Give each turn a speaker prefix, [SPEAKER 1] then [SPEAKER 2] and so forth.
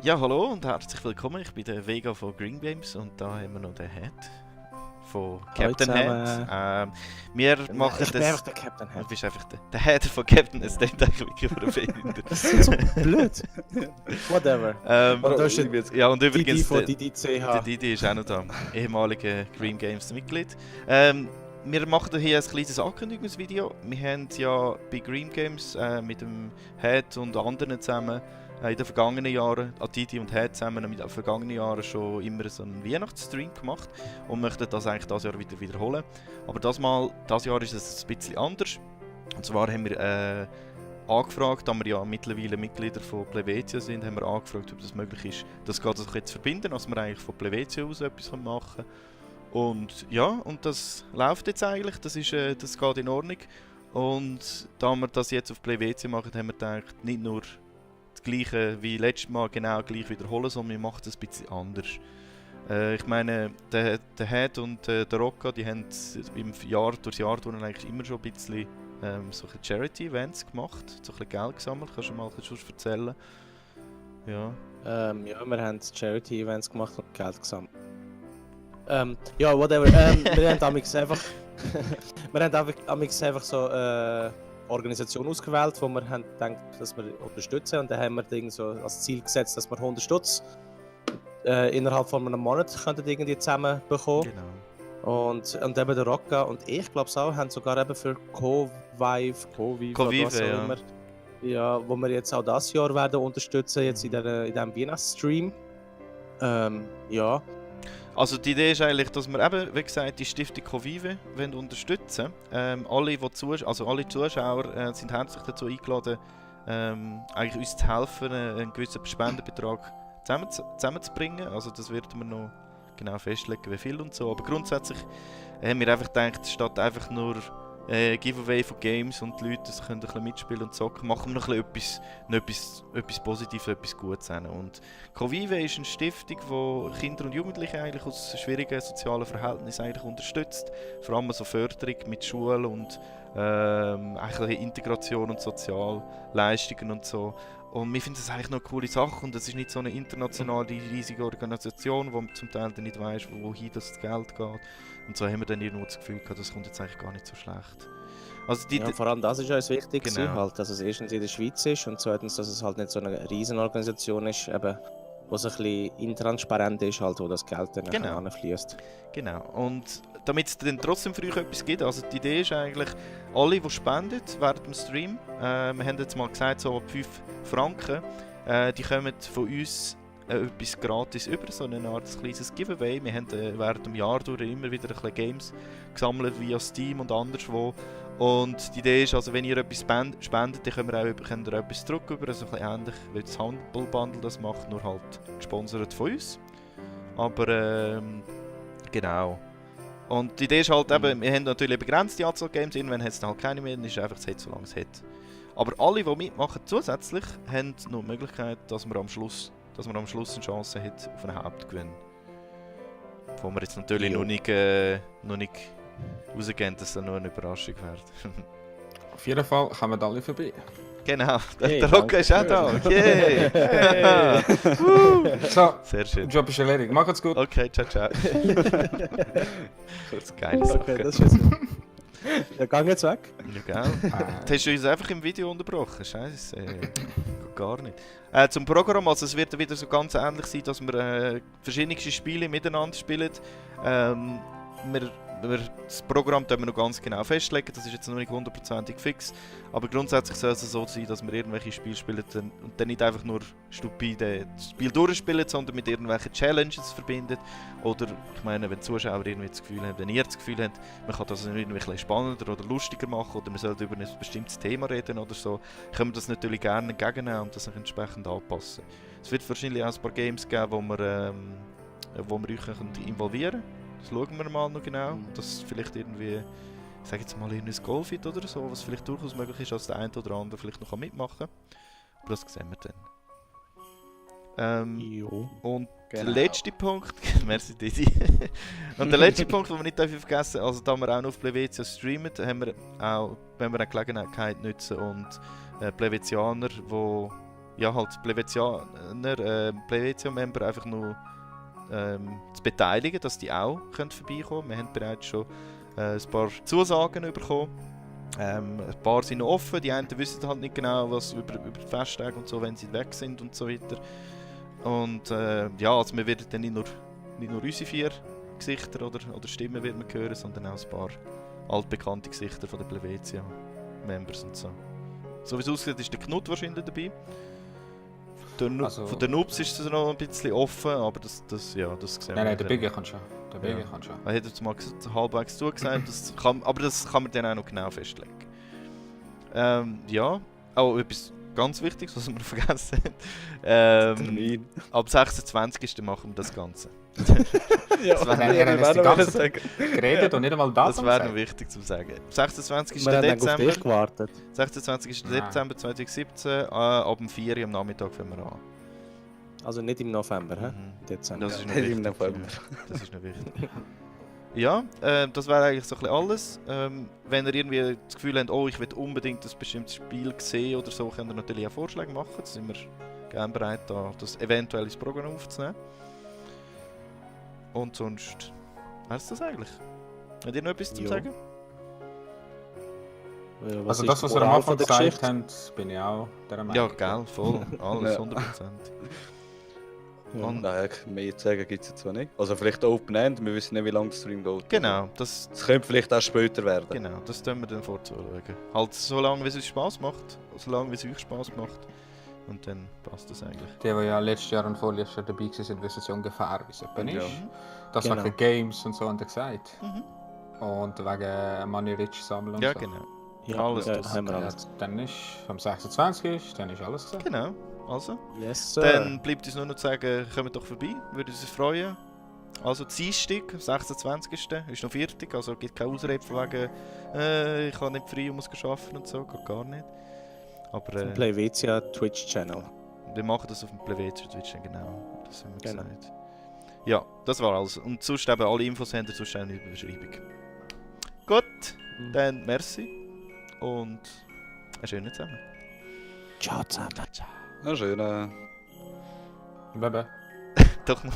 [SPEAKER 1] Ja, hallo und herzlich willkommen. Ich bin der Vega von Green Games und da haben wir noch den Head von
[SPEAKER 2] Hallo
[SPEAKER 1] Captain Head.
[SPEAKER 2] zusammen.
[SPEAKER 1] Wir machen
[SPEAKER 2] Ich bin
[SPEAKER 1] das.
[SPEAKER 2] einfach der Captain
[SPEAKER 1] Du
[SPEAKER 2] Head.
[SPEAKER 1] bist einfach der Head von Captain Head. Das klingt eigentlich wirklich überfinder.
[SPEAKER 2] Das ist so blöd. Whatever. Und da ist
[SPEAKER 1] Ja, und
[SPEAKER 2] Didi
[SPEAKER 1] übrigens,
[SPEAKER 2] von
[SPEAKER 1] der
[SPEAKER 2] DDCH.
[SPEAKER 1] Didi ist auch noch da, ehemaliger Green Games Mitglied. Wir machen hier ein kleines Ankündigungsvideo. Wir haben ja bei Green Games mit dem Head und anderen zusammen in den vergangenen Jahren, Didi und Head zusammen in den vergangenen Jahren schon immer so einen Weihnachtsstream gemacht und möchten das eigentlich dieses Jahr wieder wiederholen. Aber dieses Jahr ist es ein bisschen anders. Und zwar haben wir angefragt, da wir ja mittlerweile Mitglieder von Plevetia sind, haben wir angefragt, ob das möglich ist, das Ganze so ein bisschen zu verbinden, dass wir eigentlich von Plevetia aus etwas machen können. Und ja, und das läuft jetzt eigentlich, das geht in Ordnung. Und da wir das jetzt auf Plevetia machen, haben wir gedacht, nicht nur das Gleiche wie letztes Mal genau gleich wiederholen, sondern wir machen das ein bisschen anders. Ich meine, der Head und der Rocca, die haben durchs Jahr durch eigentlich immer schon ein bisschen so Charity-Events gemacht, so ein bisschen Geld gesammelt. Kannst du mal etwas erzählen? Ja.
[SPEAKER 2] Ja, wir haben Charity-Events gemacht und Geld gesammelt. Ja, whatever. Wir haben amigs einfach... wir haben amigs einfach so Organisation ausgewählt, wo wir haben gedacht, dass wir unterstützen. Und dann haben wir Ding so als Ziel gesetzt, dass wir 100 Stutz innerhalb von einem Monat könnten irgendwie zusammen bekommen.
[SPEAKER 1] Genau.
[SPEAKER 2] Und eben der Rocca und ich glaube auch, haben sogar eben für Covive oder was auch
[SPEAKER 1] ja.
[SPEAKER 2] immer, ja, wo wir jetzt auch das Jahr werden unterstützen, jetzt in diesem Weihnachtsstream. Ja.
[SPEAKER 1] Also die Idee ist eigentlich, dass wir eben, wie gesagt, die Stiftung Covive unterstützen wollen. Alle Zuschauer sind herzlich dazu eingeladen, eigentlich uns zu helfen, einen gewissen Spendenbetrag zusammenzubringen. Also das werden wir noch genau festlegen, wie viel und so. Aber grundsätzlich haben wir einfach gedacht, statt einfach nur Giveaway von Games und die Leute können ein bisschen mitspielen und zocken, machen wir noch etwas Positives, etwas Gutes hin. Und Covive ist eine Stiftung, die Kinder und Jugendliche eigentlich aus schwierigen sozialen Verhältnissen eigentlich unterstützt. Vor allem so Förderung mit Schule und eigentlich Integration und Sozialleistungen und so. Und wir finden das eigentlich noch eine coole Sache und es ist nicht so eine internationale, riesige Organisation, wo man zum Teil dann nicht weiss, wohin das Geld geht. Und so haben wir dann irgendwo das Gefühl gehabt, das kommt jetzt eigentlich gar nicht so schlecht. Also
[SPEAKER 2] Ja, vor allem das ist uns wichtig,
[SPEAKER 1] Genau.
[SPEAKER 2] halt, dass es erstens in der Schweiz ist und zweitens, dass es halt nicht so eine Riesenorganisation ist, eben, wo es ein bisschen intransparent ist, halt, wo das Geld dann
[SPEAKER 1] Genau.
[SPEAKER 2] anfließt.
[SPEAKER 1] Genau. Und damit es dann trotzdem für euch etwas gibt, also die Idee ist eigentlich, alle, die spenden während dem Stream, wir haben jetzt mal gesagt, so ab 5 Franken, die kommen von uns etwas gratis über, so eine Art kleines Giveaway. Wir haben während dem Jahr durch immer wieder ein bisschen Games gesammelt via Steam und anderswo. Und die Idee ist, also wenn ihr etwas spendet, dann könnt ihr etwas zurück über, also ein bisschen ähnlich wie das Humble Bundle das macht, nur halt gesponsert von uns. Aber genau. Und die Idee ist halt eben, wir haben natürlich eine begrenzte Anzahl Games, irgendwann hat es dann halt keine mehr, dann ist es einfach das Set, solange es hat. Aber alle, die mitmachen zusätzlich, haben noch die Möglichkeit, dass man am Schluss eine Chance hat auf einen Hauptgewinn. Wo wir jetzt natürlich noch nicht rausgehen, dass das nur eine Überraschung wird.
[SPEAKER 3] Auf jeden Fall kommen alle vorbei.
[SPEAKER 1] Genau,
[SPEAKER 2] Hey,
[SPEAKER 1] der Rocca ist auch da. Yay!
[SPEAKER 2] Hey.
[SPEAKER 3] So,
[SPEAKER 1] Sehr schön.
[SPEAKER 3] Job ist erledigt. Macht's gut.
[SPEAKER 1] Okay, ciao, ciao. Das ist geile Sache.
[SPEAKER 2] Okay, das ist jetzt... Ja, gang jetzt weg.
[SPEAKER 1] Ja, gell? Jetzt hast du uns einfach im Video unterbrochen. Scheiße. Geht gar nicht. Zum Programm, also es wird wieder so ganz ähnlich sein, dass wir verschiedenste Spiele miteinander spielen. Das Programm können wir noch ganz genau festlegen, das ist jetzt noch nicht 100% fix. Aber grundsätzlich soll es so sein, dass wir irgendwelche Spiele spielen und dann nicht einfach nur stupide das Spiel durchspielen, sondern mit irgendwelchen Challenges verbinden. Oder, ich meine, wenn die Zuschauer irgendwie das Gefühl haben, wenn ihr das Gefühl habt, man kann das irgendwie ein bisschen spannender oder lustiger machen oder man sollte über ein bestimmtes Thema reden oder so, können wir das natürlich gerne entgegennehmen und das entsprechend anpassen. Es wird wahrscheinlich auch ein paar Games geben, wo wir euch involvieren können. Das schauen wir mal noch genau, dass vielleicht irgendwie, ich sage jetzt mal ein Golfit oder so, was vielleicht durchaus möglich ist, dass der eine oder andere vielleicht noch mitmachen kann. Aber das sehen wir dann.
[SPEAKER 2] Jo.
[SPEAKER 1] Und
[SPEAKER 2] Genau.
[SPEAKER 1] der letzte Punkt, merci Didi. Und der letzte Punkt, den wir nicht vergessen dürfen, also da wir auch noch auf Plevetia streamen, haben wir auch, wenn wir eine Gelegenheit nutzen und Plevetianer, die ja, halt Plevetia-Member einfach nur zu beteiligen, dass die auch können vorbeikommen. Wir haben bereits schon ein paar Zusagen bekommen. Ein paar sind noch offen, die einen wissen halt nicht genau, was über die Festtage und so, wenn sie weg sind und so weiter. Und ja, also wir werden dann nicht nur unsere 4 Gesichter oder Stimmen wird man hören, sondern auch ein paar altbekannte Gesichter von den Plevetia-Members und so. So wie es aussieht, ist der Knut wahrscheinlich dabei. Von den Noobs ist es noch ein bisschen offen, aber das sehen wir.
[SPEAKER 3] Nein, der Biggie kann schon.
[SPEAKER 1] Er hat jetzt mal halbwegs zugesagt, aber das kann man dann auch noch genau festlegen. Ja, auch etwas ganz Wichtiges, was wir noch vergessen haben.
[SPEAKER 4] Termin.
[SPEAKER 1] Ab 26. machen wir das Ganze.
[SPEAKER 4] Ja,
[SPEAKER 1] Das wäre
[SPEAKER 3] er hat die ganze Zeit geredet und nicht einmal das.
[SPEAKER 1] Das wäre noch wichtig zu sagen. 26.
[SPEAKER 2] Wir haben eigentlich auf
[SPEAKER 1] Dezember.
[SPEAKER 2] dich gewartet.
[SPEAKER 1] 26.
[SPEAKER 3] Nein.
[SPEAKER 1] Dezember 2017, ab dem 4 Uhr am Nachmittag fangen wir an.
[SPEAKER 2] Also nicht im November, hä?
[SPEAKER 1] Mhm.
[SPEAKER 2] Dezember.
[SPEAKER 1] Das ist noch
[SPEAKER 4] Nicht im
[SPEAKER 1] wichtig.
[SPEAKER 4] November.
[SPEAKER 1] Das ist noch wichtig. Ja, das wäre eigentlich so ein bisschen alles. Wenn ihr irgendwie das Gefühl habt, oh, ich will unbedingt ein bestimmtes Spiel sehen oder so, könnt ihr natürlich auch Vorschläge machen. Da sind wir gerne bereit, das eventuell ins Programm aufzunehmen. Und sonst wäre es das eigentlich. Habt ihr noch etwas zu
[SPEAKER 2] Jo.
[SPEAKER 1] sagen?
[SPEAKER 3] Also
[SPEAKER 2] ist
[SPEAKER 3] das,
[SPEAKER 2] die
[SPEAKER 3] was wir am
[SPEAKER 2] Moral
[SPEAKER 3] Anfang
[SPEAKER 2] von der
[SPEAKER 3] gesagt
[SPEAKER 2] Geschichte?
[SPEAKER 3] haben, bin ich auch der
[SPEAKER 1] Ja,
[SPEAKER 3] Meinung.
[SPEAKER 1] gell, voll. Alles,
[SPEAKER 4] Ja.
[SPEAKER 1] 100%.
[SPEAKER 2] Ja.
[SPEAKER 1] Und
[SPEAKER 4] Nein, mehr zu sagen gibt es jetzt zwar nicht. Also vielleicht Open End, wir wissen nicht, wie lange der Stream geht.
[SPEAKER 1] genau, das
[SPEAKER 4] Es könnte vielleicht auch später werden.
[SPEAKER 1] Genau, das tun wir dann vorzuschauen. Halt so lange, wie es uns Spass macht, so lange, wie es euch Spass macht. Und dann passt das eigentlich.
[SPEAKER 3] Die ja letztes Jahr und vorletztes Jahr dabei waren, wissen sie ungefähr, wie es etwa
[SPEAKER 4] Ja.
[SPEAKER 3] ist. Das
[SPEAKER 2] Genau.
[SPEAKER 3] wegen Games und so haben sie gesagt.
[SPEAKER 1] Mhm.
[SPEAKER 3] Und wegen Money Rich sammeln und
[SPEAKER 1] Ja,
[SPEAKER 3] so.
[SPEAKER 1] genau.
[SPEAKER 2] Ja,
[SPEAKER 1] Alles
[SPEAKER 2] ja,
[SPEAKER 1] das.
[SPEAKER 2] haben wir
[SPEAKER 3] Ja,
[SPEAKER 2] alles.
[SPEAKER 3] dann ist am 26. Dann ist alles gesagt.
[SPEAKER 1] Genau, also.
[SPEAKER 2] Yes, sir.
[SPEAKER 1] Dann bleibt uns nur noch zu sagen, kommt doch vorbei, würde uns freuen. Also Dienstag, 26. ist noch 40, also gibt keine Ausrede von wegen, ich kann nicht frei und muss arbeiten und so, geht gar nicht. Aber
[SPEAKER 2] Vom Playvetia Twitch-Channel.
[SPEAKER 1] wir machen das auf dem Plevetia Twitch, genau. Das haben wir
[SPEAKER 2] Genau.
[SPEAKER 1] gesagt. Ja, das war alles. Und sonst eben alle Infos haben ihr sonst auch in der Beschreibung. Gut, dann merci und einen schönen zusammen.
[SPEAKER 2] Ciao zusammen.
[SPEAKER 4] Ja, schön.
[SPEAKER 3] Bye bye.
[SPEAKER 1] Doch noch.